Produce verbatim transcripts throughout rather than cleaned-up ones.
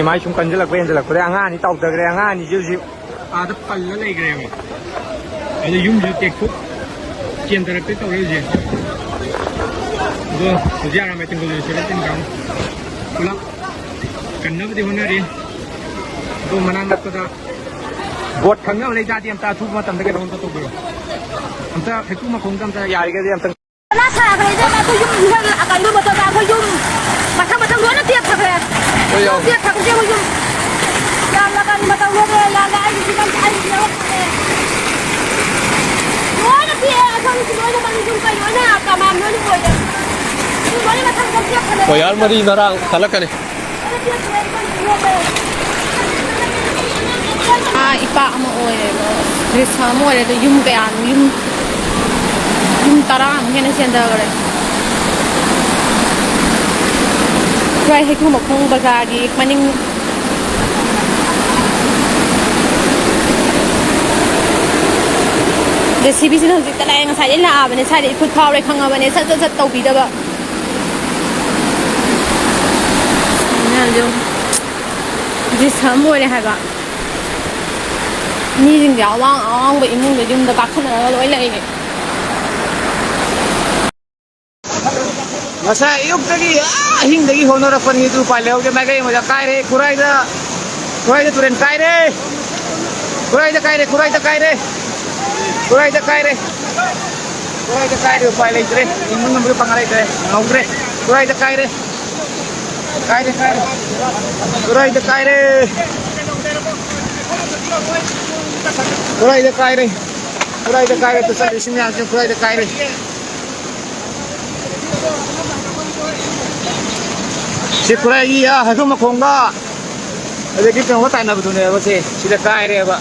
ꯃꯥꯏ ꯁꯨꯝ ꯀꯟꯁꯤꯜꯂꯛꯄ ꯍꯦꯟꯖꯜꯂꯛꯄꯗꯩ ꯑꯉꯥꯡ ꯑꯅꯤ ꯇꯥꯎꯊꯈ꯭ꯔꯦ꯫ ꯑꯉꯥꯡ ꯑꯅꯤꯁꯦ ꯍꯧꯖꯤꯛ ꯑꯥꯗ ꯄꯜꯂ ꯂꯩꯈ꯭ꯔꯦꯕ꯫ ꯑꯗꯨ ꯌꯨꯝꯁꯨ ꯇꯦꯛꯊꯣꯛ ꯆꯦꯟꯊꯔꯛꯀꯦ ꯇꯧꯔꯦ ꯍꯧꯖꯤꯛ꯫ ꯑꯗꯣ ꯍꯧꯖꯤꯛ ꯑꯔꯥꯝꯕꯥꯏ ꯇꯦꯡꯒꯣꯜꯗꯁꯨ ꯁꯦꯂꯦꯛ ꯇꯤꯝ ꯀꯥꯡꯕꯨ ꯄꯨꯂꯞ ꯀꯟꯅꯕꯗꯤ ꯍꯣꯠꯅꯔꯤ꯫ ꯑꯗꯣ ꯃꯅꯥꯛ ꯅꯛꯄꯗ ꯕꯣꯠ ꯈꯪꯅꯕ ꯂꯩ ꯇꯥꯔꯗꯤ ꯑꯝꯇ ꯑꯊꯨꯕ ꯃꯇꯝꯗ ꯀꯩꯅꯣ ꯑꯝꯇ ꯇꯧꯕꯤꯔꯣ꯫ ꯑꯝꯇ ꯍꯩꯀ꯭ꯔꯨ ꯃꯈꯣꯡꯗ ꯑꯝꯇ ꯌꯥꯔꯤꯒꯩꯗꯤ ꯑꯝꯇ ꯁꯥꯈ꯭ꯔꯦ ꯏꯕꯦꯝꯃ, ꯑꯩꯈꯣꯏ ꯌꯨꯝ ꯏꯍꯣꯏ ꯑꯀꯟꯕ ꯃꯇꯝꯗ ꯑꯩꯈꯣꯏ ꯌꯨꯝ ꯃꯊꯪ ꯃꯊꯪ ꯂꯣꯏꯅ ꯇꯦꯛꯊꯈ꯭ꯔꯦ꯫ ꯍꯣꯏ, ꯌꯥꯎ꯫ ꯂꯣꯏ ꯇꯦꯛꯊꯈ꯭ꯔꯦ ꯑꯩꯈꯣꯏ ꯌꯨꯝ꯫ ꯌꯥꯝꯅ ꯀꯟꯕ ꯇꯧꯅꯔꯦ, ꯌꯥꯝꯅ ꯑꯩꯒꯤ ꯐꯤꯕꯝꯁꯦ ꯑꯩꯒꯤ ꯐꯤꯕꯝ ꯐꯔꯦ꯫ ꯂꯣꯏꯅ ꯇꯦꯛꯑꯦ, ꯑꯩꯈꯣꯏ ꯌꯨꯝ ꯂꯣꯏꯅ ꯃꯃꯤ ꯌꯨꯝ ꯀꯩ ꯂꯣꯏꯅ ꯀꯃꯥꯟ ꯂꯣꯏꯅ ꯑꯣꯏꯔꯦ꯫ ꯌꯨꯝ ꯂꯣꯏꯅ ꯃꯊꯪ ꯃꯊꯪ ꯇꯦꯛꯊꯈ꯭ꯔꯦ꯫ ꯀꯣꯌꯥꯔ ꯃꯔꯤ ꯅꯔꯥꯡ ꯀꯜꯂꯛꯀꯅꯤ꯫ ꯑꯥ, ꯏꯄꯥ ꯑꯃ ꯑꯣꯏꯔꯦꯕ꯫ ꯔꯤꯛꯁꯥ ꯑꯃ ꯑꯣꯏꯔꯦ, ꯑꯗꯣ ꯌꯨꯝ ꯀꯌꯥꯅꯣ? ꯌꯨꯝ, ꯌꯨꯝ ꯇꯔꯥꯃꯨꯛ ꯍꯦꯟꯅ ꯆꯦꯟꯊꯈ꯭ꯔꯦ꯫ ꯁ꯭ꯋꯥꯏ ꯍꯩꯀ꯭ꯔꯨ ꯃꯈꯣꯡ ꯕꯖꯥꯔꯒꯤ ꯃꯅꯤꯡ꯫ ꯖꯦ ꯁꯤ ꯕꯤꯁꯤꯅ ꯍꯧꯖꯤꯛꯇ ꯂꯥꯛꯑꯦ, ꯉꯁꯥꯏꯗꯩ ꯂꯥꯛꯑꯕꯅꯦ, ꯁ꯭ꯋꯥꯏꯗ ꯏꯐꯨꯠ ꯐꯥꯎꯔꯦ ꯈꯪꯉꯕꯅꯦ, ꯁꯠ ꯁꯠ ꯁꯠ ꯇꯧꯕꯤꯗꯕ꯫ ꯃꯌꯥꯝꯁꯦ ꯌꯦꯡꯉꯨ꯫ ꯗ꯭ꯔꯤꯁ ꯑꯃ ꯑꯣꯏꯔꯦ ꯍꯥꯏꯕ꯫ ꯃꯤꯁꯤꯡꯁꯦ ꯑꯋꯥꯡ ꯑꯋꯥꯡꯕ ꯏꯃꯨꯡꯗ ꯌꯨꯝꯗ ꯀꯥꯈꯠꯅꯔꯒ ꯂꯣꯏ ꯂꯩꯔꯦ꯫ ꯉꯁꯥꯏ ꯑꯌꯨꯛꯇꯒꯤ, ꯑꯥ, ꯑꯍꯤꯡꯗꯒꯤ ꯍꯣꯠꯅꯔꯛꯄꯅꯤ, ꯑꯗꯨ ꯎꯄꯥꯏ ꯂꯩꯍꯧꯗꯦ꯫ ꯃꯥꯏꯀꯩ ꯑꯃꯗ ꯀꯥꯏꯔꯦ, ꯈꯨꯔꯥꯏꯗ, ꯈꯨꯔꯥꯏꯗ ꯇꯨꯔꯦꯟ ꯀꯥꯏꯔꯦ꯫ ꯈꯨꯔꯥꯏꯗ ꯀꯥꯏꯔꯦ, ꯈꯨꯔꯥꯏꯗ ꯀꯥꯏꯔꯦ꯫ ꯈꯨꯔꯥꯏꯗ ꯀꯥꯏꯔꯦ꯫ ꯈꯨꯔꯥꯏꯗ ꯀꯥꯏꯔꯦ, ꯎꯄꯥꯏ ꯂꯩꯇ꯭ꯔꯦ꯫ ꯍꯤꯡꯕ ꯉꯝꯕꯒꯤ ꯄꯥꯡꯒꯜ ꯂꯩꯇ꯭ꯔꯦ꯫ ꯉꯝꯍꯧꯗ꯭ꯔꯦ꯫ ꯈꯨꯔꯥꯏꯗ ꯀꯥꯏꯔꯦ꯫ ꯀꯥꯏꯔꯦ, ꯀꯥꯏꯔꯦ꯫ ꯈꯨꯔꯥꯏꯗ ꯀꯥꯏꯔꯦ꯫ ꯈꯨꯔꯥꯏꯗ ꯀꯥꯏꯔꯦ꯫ ꯈꯨꯔꯥꯏꯗ ꯀꯥꯏꯔꯦ꯫ ꯇꯨ ꯆꯠꯂꯤꯁꯤꯡ ꯃꯌꯥꯝꯁꯦ ꯈꯨꯔꯥꯏꯗ ꯀꯥꯏꯔꯦ꯫ ꯁꯤ ꯈꯨꯔꯥꯏꯒꯤ, ꯑꯥ, ꯍꯩꯀ꯭ꯔꯨ ꯃꯈꯣꯡꯒ ꯑꯗꯒꯤ ꯀꯩꯅꯣꯒ ꯇꯥꯏꯅꯕꯗꯨꯅꯦꯕ ꯁꯦ꯫ ꯁꯤꯗ ꯀꯥꯏꯔꯦꯕ꯫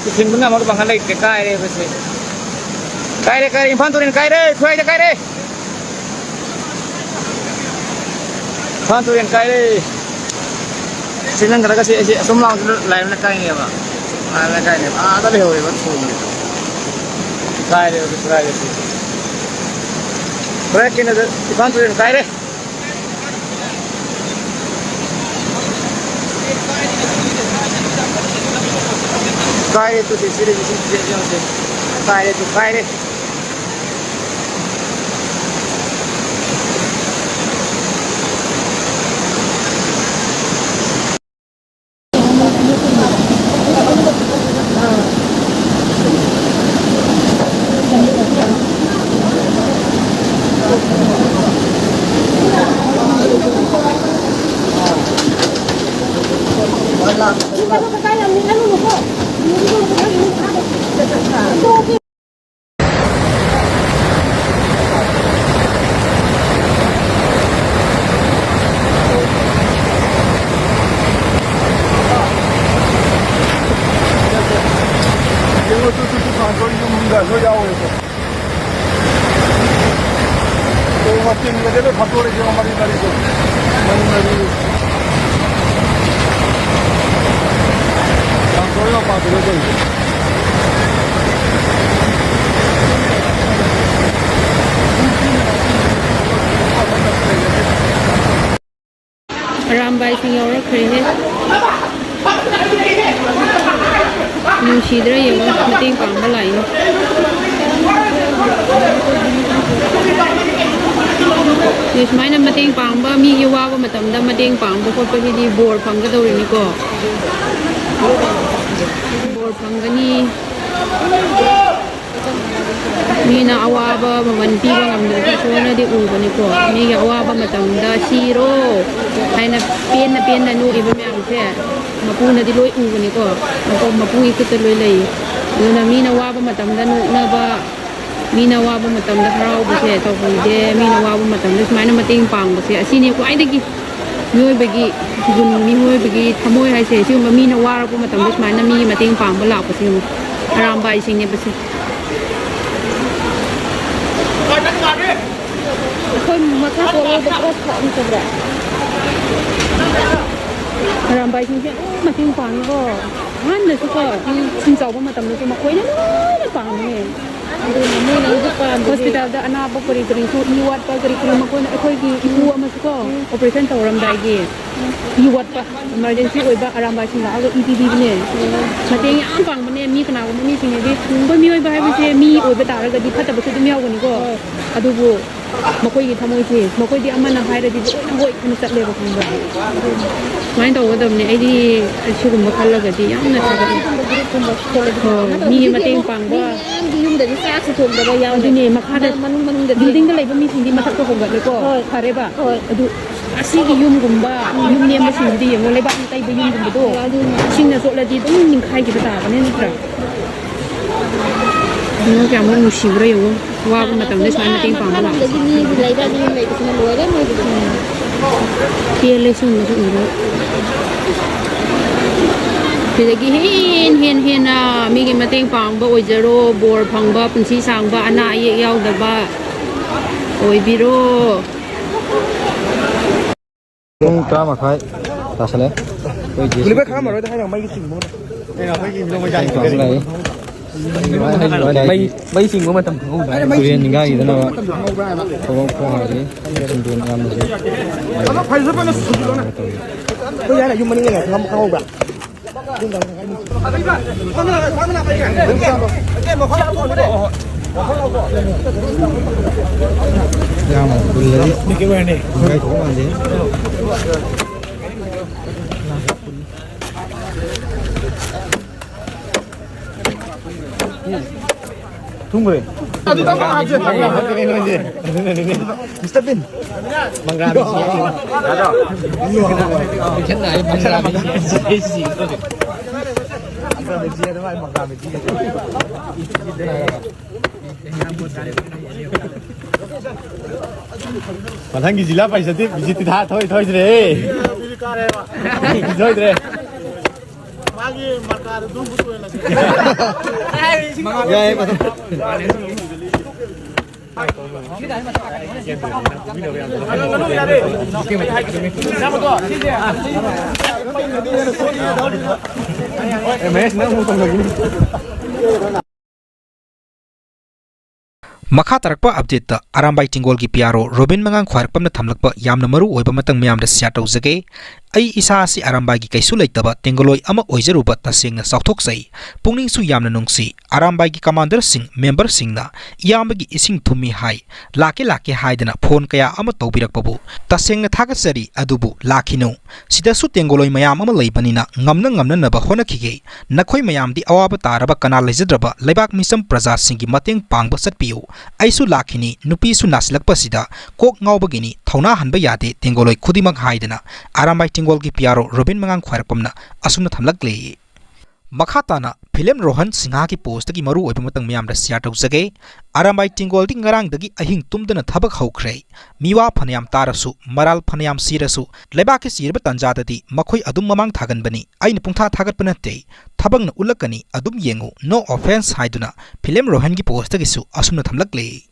ꯁꯤ ꯊꯤꯡꯕ ꯉꯝꯃꯒ ꯄꯥꯡꯒꯜ ꯂꯩꯇ꯭ꯔꯦ, ꯀꯥꯏꯔꯦꯕ ꯁꯦ꯫ ꯀꯥꯏꯔꯦ, ꯀꯥꯏꯔꯦ, ꯏꯝꯐꯥꯜ ꯇꯨꯔꯦꯜ ꯀꯥꯏꯔꯦ, ꯈꯨꯔꯥꯏꯗ ꯀꯥꯏꯔꯦ꯫ ꯏꯝꯐꯥꯜ ꯇꯨꯔꯦꯜ ꯀꯥꯏꯔꯦ꯫ ꯁꯤ ꯅꯪꯒꯗꯒ ꯁꯤ, ꯁꯤ ꯑꯁꯣꯝ ꯂꯥꯡꯁꯤꯗ ꯂꯥꯏꯔꯅ ꯀꯥꯏꯅꯦꯕ꯫ ꯂꯥꯏꯔꯅ ꯀꯥꯏꯅꯦꯕ꯫ ꯑꯥꯗ ꯂꯩꯍꯧꯋꯦꯕ ꯊꯣꯡꯗꯣ꯫ ꯀꯥꯏꯔꯦꯕ ꯁꯤ ꯈꯨꯔꯥꯏꯗ ꯁꯤ꯫ ꯈꯨꯔꯥꯏ ꯀꯩꯅꯣꯗ ꯏꯝꯐꯥꯜ ꯇꯨꯔꯦꯜ ꯀꯥꯏꯔꯦ꯫ ꯀꯥꯏꯔꯦ ꯇꯨ ꯁꯤ ꯁꯤꯗꯒꯤ ꯁꯤ ꯁꯤꯗ ꯌꯦꯡꯉꯨꯁꯦ꯫ ꯀꯥꯏꯔꯦ ꯇꯨ ꯀꯥꯏꯔꯦ꯫ ꯌꯦꯡꯉꯣ, ꯇꯨ, ꯇꯨ, ꯇꯨ, ꯇꯨ, ꯌꯨꯝꯗ ꯂꯣꯏ ꯌꯥꯎꯔꯦ꯫ ꯇꯣꯉꯥꯟ ꯇꯤꯝꯒꯁꯦ ꯂꯣꯏ ꯐꯥꯠꯇꯣꯔꯛꯑꯦ, ꯃꯔꯤ ꯃꯔꯤꯗꯣ꯫ ꯃꯔꯤ ꯃꯔꯤ꯫ ꯌꯥꯝ ꯇꯣꯏꯅ ꯄꯥꯝꯃꯤꯅꯦ ꯇꯧꯔꯤꯁꯦ꯫ ꯑꯔꯥꯝꯕꯥꯏꯁꯤꯡ ꯌꯥꯎꯔꯛꯈ꯭ꯔꯦꯍꯦ꯫ ꯅꯨꯡꯁꯤꯗ꯭ꯔꯥ ꯌꯦꯡꯉꯣ, ꯃꯇꯦꯡ ꯄꯥꯡꯕ ꯂꯥꯛꯏꯅꯦ꯫ ꯑꯗꯨ ꯁꯨꯃꯥꯏꯅ ꯃꯇꯦꯡ ꯄꯥꯡꯕ, ꯃꯤꯒꯤ ꯋꯥꯕ ꯃꯇꯝꯗ ꯃꯇꯦꯡ ꯄꯥꯡꯕ ꯈꯣꯠꯄꯁꯤꯗꯤ ꯕꯣꯔ ꯐꯪꯒꯗꯧꯔꯤꯅꯤꯀꯣ꯫ ꯕꯣꯔ ꯐꯪꯒꯅꯤ꯫ ꯃꯤꯅ ꯑꯋꯥꯕ ꯃꯃꯜ ꯄꯤꯕ ꯉꯝꯗ꯭ꯔꯁꯨ ꯏꯁꯣꯔꯅꯗꯤ ꯎꯕꯅꯤꯀꯣ꯫ ꯃꯤꯒꯤ ꯑꯋꯥꯕ ꯃꯇꯝꯗ "ꯁꯤꯔꯣ" ꯍꯥꯏꯅ ꯄꯦꯟꯅ ꯄꯦꯟꯅ ꯅꯣꯛꯏꯕ ꯃꯌꯥꯝꯁꯦ ꯃꯄꯨꯅꯗꯤ ꯂꯣꯏ ꯎꯕꯅꯤꯀꯣ꯫ ꯃꯄꯨ, ꯃꯄꯨꯒꯤ ꯈꯨꯠꯇ ꯂꯣꯏ ꯂꯩ꯫ ꯑꯗꯨꯅ ꯃꯤꯅ ꯋꯥꯕ ꯃꯇꯝꯗ ꯅꯣꯛꯅꯕ, ꯃꯤꯅ ꯋꯥꯕ ꯃꯇꯝꯗ ꯍꯔꯥꯎꯕꯁꯦ ꯇꯧꯍꯩꯗꯦ꯫ ꯃꯤꯅ ꯋꯥꯕ ꯃꯇꯝꯗ ꯁꯨꯃꯥꯏꯅ ꯃꯇꯦꯡ ꯄꯥꯡꯕꯁꯦ, ꯑꯁꯤꯅꯤ ꯈ꯭ꯋꯥꯏꯗꯒꯤ ꯃꯤꯑꯣꯏꯕꯒꯤ ꯒꯨꯟ, ꯃꯤꯑꯣꯏꯕꯒꯤ ꯊꯃꯣꯏ ꯍꯥꯏꯁꯦ꯫ ꯁꯤꯒꯨꯝꯕ ꯃꯤꯅ ꯋꯥꯔꯛꯄ ꯃꯇꯝꯗ ꯁꯨꯃꯥꯏꯅ ꯃꯤꯒꯤ ꯃꯇꯦꯡ ꯄꯥꯡꯕ ꯂꯥꯛꯄꯁꯦ ꯌꯦꯡꯉꯨ꯫ ꯑꯔꯥꯝꯕꯥꯏꯁꯤꯡꯅꯦꯕꯁꯦ꯫ ꯑꯩꯈꯣꯏ ꯃꯈꯥ ꯄꯣꯜꯂꯣꯏꯗ ꯄꯨꯔꯥ ꯐꯛꯅꯤ ꯇꯧꯕ꯭ꯔꯥ? ꯑꯔꯥꯝꯕꯥꯏꯁꯤꯡꯁꯦ ꯑꯗꯨꯝ ꯃꯇꯦꯡ ꯄꯥꯡꯉꯤꯀꯣ꯫ ꯑꯍꯥꯟꯕꯗꯁꯨꯀꯣ, ꯏꯁꯤꯡ ꯆꯥꯎꯕ ꯃꯇꯝꯗꯁꯨ ꯃꯈꯣꯏꯅ ꯂꯣꯏꯅ ꯄꯥꯡꯉꯦ꯫ ꯑꯗꯨꯅ ꯃꯣꯏꯅ ꯍꯧꯖꯤꯛ ꯄꯥꯝꯃꯤꯁꯦ ꯍꯣꯁꯄꯤꯇꯥꯜꯗ ꯑꯅꯥꯕ ꯀꯔꯤ ꯀꯔꯤꯁꯨ, ꯏ ꯋꯥꯠꯄ ꯀꯔꯤ ꯀꯔꯤ, ꯃꯈꯣꯏꯅ, ꯑꯩꯈꯣꯏꯒꯤ ꯏꯄꯨ ꯑꯃꯁꯨꯀꯣ, ꯎꯝ꯫ ꯑꯣꯄꯔꯦꯁꯟ ꯇꯧꯔꯝꯗꯥꯏꯒꯤ ꯌꯨ ꯋꯥꯠꯄ, ꯏꯃꯥꯔꯖꯦꯟꯁꯤ ꯑꯣꯏꯕ ꯑꯔꯥꯝꯕꯥꯏꯁꯤꯡ ꯂꯥꯛꯑꯒ ꯏ ꯄꯤꯕꯤꯕꯅꯦ꯫ ꯃꯇꯦꯡ ꯌꯥꯝ ꯄꯥꯡꯕꯅꯦ꯫ ꯃꯤ ꯀꯅꯥꯒꯨꯝꯕ ꯃꯤꯁꯤꯡꯅꯗꯤ, ꯑꯩꯈꯣꯏ ꯃꯤꯑꯣꯏꯕ ꯍꯥꯏꯕꯁꯦ ꯃꯤ ꯑꯣꯏꯕ ꯇꯥꯔꯒꯗꯤ ꯐꯠꯇꯕꯁꯨ ꯑꯗꯨꯝ ꯌꯥꯎꯒꯅꯤꯀꯣ꯫ ꯑꯗꯨꯕꯨ ꯃꯈꯣꯏꯒꯤ ꯊꯃꯣꯏꯁꯦ, ꯃꯈꯣꯏꯗꯤ ꯑꯃꯅ ꯍꯥꯏꯔꯗꯤ ꯂꯣꯏꯅ ꯍꯣꯏ ꯍꯥꯏꯅ ꯆꯠꯂꯦꯕ, ꯈꯪꯕ꯭ꯔꯥ? ꯁꯨꯃꯥꯏꯅ ꯇꯧꯒꯗꯕꯅꯦ꯫ ꯑꯩꯗꯤ ꯁꯤꯒꯨꯝꯕ ꯈꯜꯂꯒꯗꯤ ꯌꯥꯝꯅ ꯊꯥꯒꯠꯂꯤ꯫ ꯍꯣꯏ, ꯃꯤ ꯃꯇꯦꯡ ꯄꯥꯡꯕ꯫ ꯃꯤ ꯃꯌꯥꯝꯒꯤ ꯌꯨꯝꯗꯗꯤ ꯆꯥꯛꯁꯨ ꯊꯣꯡꯗꯕ ꯌꯥꯎꯔꯦ꯫ ꯑꯗꯨꯅꯦ, ꯃꯈꯥꯗ ꯃꯅꯨꯡ ꯃꯅꯨꯡꯗꯗꯤ꯫ ꯕꯤꯜꯗꯤꯡꯗ ꯂꯩꯕ ꯃꯤꯁꯤꯡꯗꯤ ꯃꯊꯛꯇ ꯍꯣꯡꯒꯠꯂꯦꯀꯣ꯫ ꯍꯣꯏ꯫ ꯐꯔꯦꯕ꯫ ꯍꯣꯏ꯫ ꯑꯗꯨ ꯑꯁꯤꯒꯤ ꯌꯨꯝꯒꯨꯝꯕ, ꯌꯨꯝ ꯅꯦꯝꯕꯁꯤꯡꯗꯨꯗꯤ ꯌꯦꯡꯉꯣ, ꯂꯩꯕꯥꯛꯅ ꯇꯩꯕ ꯌꯨꯝꯒꯨꯝꯕꯗꯣ, ꯍꯣꯏ, ꯑꯗꯨꯅꯦ꯫ ꯏꯁꯤꯡꯅ ꯆꯣꯠꯂꯗꯤ ꯑꯗꯨꯝ ꯅꯤꯡꯈꯥꯏꯈꯤꯕ ꯇꯥꯕꯅꯦ, ꯅꯠꯇ꯭ꯔꯥ? ꯌꯦꯡꯉꯣ, ꯀꯌꯥꯃꯨꯛ ꯅꯨꯡꯁꯤꯕ꯭ꯔꯥ ꯌꯦꯡꯉꯣ, ꯋꯥꯕ ꯃꯇꯝꯗ ꯁꯨꯃꯥꯏꯅ ꯃꯇꯦꯡ ꯄꯥꯡꯕ ꯂꯥꯛꯄꯁꯦ꯫ ꯃꯅꯨꯡꯗꯒꯤ ꯃꯤꯒꯤ ꯂꯩꯕꯥꯛ ꯌꯨꯝ ꯂꯩꯕꯁꯤꯅ ꯂꯣꯏꯔꯦ ꯃꯣꯏꯒꯤꯗꯤ꯫ ꯄꯦꯜꯂꯦ ꯁꯤꯒꯨꯝꯕꯁꯦ ꯎꯕꯗ꯫ ꯁꯤꯗꯒꯤ ꯍꯦꯟ ꯍꯦꯟ ꯍꯦꯟꯅ ꯃꯤꯒꯤ ꯃꯇꯦꯡ ꯄꯥꯡꯕ ꯑꯣꯏꯖꯔꯣ, ꯕꯣꯔ ꯐꯪꯕ, ꯄꯨꯟꯁꯤ ꯁꯥꯡꯕ, ꯑꯅꯥ ꯑꯌꯦꯛ ꯌꯥꯎꯗꯕ ꯑꯣꯏꯕꯤꯔꯣ꯫ ꯄꯨꯡ ꯇꯔꯥ ꯃꯈꯥꯏ ꯇꯥꯁꯜꯂꯦ꯫ ꯑꯩꯈꯣꯏ ꯒꯦꯁ ꯒꯨꯂꯤ ꯈꯥꯝꯃꯔꯣꯏꯗ ꯍꯥꯏꯅ ꯃꯩꯒꯤ ꯆꯤꯡꯕ ꯃꯩ, ꯃꯩ ꯆꯤꯡꯕ ꯃꯇꯝ ꯈꯪꯍꯧꯗ꯭ꯔꯦ꯫ ꯇꯨꯔꯦꯟ ꯅꯤꯡꯒꯥꯏꯈꯤꯗꯅꯕ ꯊꯕꯛ ꯐꯣꯡ ꯍꯥꯏꯔꯤ꯫ ꯁꯦꯟꯗꯣꯟ ꯌꯥꯝꯅꯁꯨ ꯑꯗꯣ ꯐꯩꯖꯨꯞ ꯑꯃ ꯁꯨꯖꯤꯜꯂꯣꯅꯦ꯫ ꯑꯩꯈꯣꯏ ꯍꯥꯏꯅ ꯌꯨꯝ ꯃꯅꯤꯡꯗ ꯂꯩ ꯈꯪꯍꯧꯕ꯭ꯔꯥ? ꯌꯥꯝ ꯄꯨꯜꯂꯗꯤ ꯅꯤꯡꯒꯥꯏ ꯊꯣꯛꯄ ꯃꯥꯟꯗꯦ꯫ ꯊꯨꯝꯈ꯭ꯔꯦ꯫ ꯑꯗꯨ ꯇꯞꯅ ꯍꯥꯞꯁꯦ꯫ ꯃꯤꯁꯇꯔ ꯕꯤꯟ꯫ ꯃꯊꯪꯒꯤ ꯖꯤꯂꯥ ꯄꯔꯤꯁꯠꯇꯤ ꯚꯤꯖꯤꯠꯇꯤ ꯊꯥ ꯊꯣꯏ ꯊꯣꯏꯗ꯭ꯔꯦ꯫ ꯊꯣꯏꯗ꯭ꯔꯦ꯫ ꯃꯥꯒꯤ ꯃꯔꯀꯥꯗ ꯑꯗꯨꯝ ꯄꯨꯊꯣꯛꯍꯜꯂꯁꯤ꯫ ꯌꯥꯏ, ꯃꯊꯪ꯫ ꯑꯦ, ꯃꯍꯦꯁ, ꯅꯪ ꯑꯃꯨꯛ ꯇꯧꯅꯈꯤꯅꯤ꯫ ꯃꯈꯥ ꯇꯥꯔꯛꯄ ꯑꯞꯗꯦꯠꯇ ꯑꯔꯥꯝꯕꯥꯏ ꯇꯦꯡꯒꯣꯜꯒꯤ ꯄꯤ ꯑꯥꯔ ꯑꯣ ꯔꯣꯕꯤꯟ ꯃꯉꯥꯡ ꯈ꯭ꯋꯥꯏꯔꯥꯛꯄꯝꯅ ꯊꯝꯂꯛꯄ ꯌꯥꯝꯅ ꯃꯔꯨ ꯑꯣꯏꯕ ꯃꯇꯥꯡ ꯃꯌꯥꯝꯗ ꯁꯤꯌꯥꯔ ꯇꯧꯖꯒꯦ꯫ ꯑꯩ ꯏꯁꯥ ꯑꯁꯤ ꯑꯔꯥꯝꯕꯥꯏꯒꯤ ꯀꯩꯁꯨ ꯂꯩꯇꯕ ꯇꯦꯡꯒꯣꯂꯣꯏ ꯑꯃ ꯑꯣꯏꯖꯔꯨꯕ ꯇꯁꯦꯡꯅ ꯆꯥꯎꯊꯣꯛꯆꯩ꯫ ꯄꯨꯛꯅꯤꯡꯁꯨ ꯌꯥꯝꯅ ꯅꯨꯡꯁꯤ꯫ ꯑꯔꯥꯝꯕꯥꯏꯒꯤ ꯀꯃꯥꯟꯗꯔꯁꯤꯡ, ꯃꯦꯝꯕꯔꯁꯤꯡꯅ ꯏꯌꯥꯝꯕꯒꯤ ꯏꯁꯤꯡ ꯊꯨꯝꯃꯤ ꯍꯥꯏ, ꯂꯥꯛꯀꯦ ꯂꯥꯛꯀꯦ ꯍꯥꯏꯗꯅ ꯐꯣꯟ ꯀꯌꯥ ꯑꯃ ꯇꯧꯕꯤꯔꯛꯄꯕꯨ ꯇꯁꯦꯡꯅ ꯊꯥꯒꯠꯆꯔꯤ꯫ ꯑꯗꯨꯕꯨ ꯂꯥꯛꯈꯤꯅꯨ꯫ ꯁꯤꯗꯁꯨ ꯇꯦꯡꯒꯣꯂꯣꯏ ꯃꯌꯥꯝ ꯑꯃ ꯂꯩꯕꯅꯤꯅ ꯉꯝꯅ ꯉꯝꯅꯅꯕ ꯍꯣꯠꯅꯈꯤꯒꯦ꯫ ꯅꯈꯣꯏ ꯃꯌꯥꯝꯗꯤ ꯑꯋꯥꯕ ꯇꯥꯔꯕ ꯀꯅꯥ ꯂꯩꯖꯗ꯭ꯔꯕ ꯂꯩꯕꯥꯛ ꯃꯤꯆꯝ ꯄ꯭ꯔꯖꯥꯁꯤꯡꯒꯤ ꯃꯇꯦꯡ ꯄꯥꯡꯕ ꯆꯠꯄꯤꯌꯨ꯫ ꯑꯩꯁꯨ ꯂꯥꯛꯈꯤꯅꯤ, ꯅꯨꯄꯤꯁꯨ ꯅꯥꯁꯤꯜꯂꯛꯄꯁꯤꯗ ꯀꯣꯛ ꯉꯥꯎꯕꯒꯤꯅꯤ, ꯊꯧꯅꯥ ꯍꯟꯕ ꯌꯥꯗꯦ ꯇꯦꯡꯒꯣꯂꯣꯏ ꯈꯨꯗꯤꯡꯃꯛ ꯍꯥꯏꯗꯅ ꯑꯔꯥꯝꯕꯥꯏ ꯇꯦꯡꯒꯣꯜꯒꯤ ꯄꯤ ꯑꯥꯔ ꯑꯣ ꯔꯣꯕꯤꯟ ꯃꯉꯥꯡ ꯈ꯭ꯋꯥꯏꯔꯥꯛꯄꯝꯅ ꯑꯁꯨꯝꯅ ꯊꯝꯂꯛꯂꯤ꯫ ꯃꯈꯥ ꯇꯥꯅ ꯐꯤꯂꯝ ꯔꯣꯍꯟ ꯁꯤꯡꯍꯥꯒꯤ ꯄꯣꯁꯇꯒꯤ ꯃꯔꯨ ꯑꯣꯏꯕ ꯃꯇꯥꯡ ꯃꯌꯥꯝꯗ ꯁꯤꯌꯥꯔ ꯇꯧꯖꯒꯦ꯫ ꯑꯔꯥꯝꯕꯥꯏ ꯇꯦꯡꯒꯣꯜꯗꯤ ꯉꯔꯥꯡꯗꯒꯤ ꯑꯍꯤꯡ ꯇꯨꯝꯗꯅ ꯊꯕꯛ ꯍꯧꯈ꯭ꯔꯦ꯫ ꯃꯤꯋꯥ ꯐꯅꯌꯥꯝ ꯇꯥꯔꯁꯨ, ꯃꯔꯥꯜ ꯐꯅꯌꯥꯝ ꯁꯤꯔꯁꯨ, ꯂꯩꯕꯥꯛꯀꯤ ꯆꯤꯔꯕ ꯇꯥꯟꯖꯥꯗꯗꯤ ꯃꯈꯣꯏ ꯑꯗꯨꯝ ꯃꯃꯥꯡ ꯊꯥꯒꯟꯕꯅꯤ꯫ ꯑꯩꯅ ꯄꯨꯡꯊꯥ ꯊꯥꯒꯠꯄ ꯅꯠꯇꯦ, ꯊꯕꯛꯅ ꯎꯠꯂꯛꯀꯅꯤ, ꯑꯗꯨꯝ ꯌꯦꯡꯉꯨ, no offence ꯍꯥꯏꯗꯨꯅ ꯐꯤꯂꯝ ꯔꯣꯍꯟꯒꯤ ꯄꯣꯁꯇꯒꯤꯁꯨ ꯑꯁꯨꯝꯅ ꯊꯝꯂꯛꯂꯤ꯫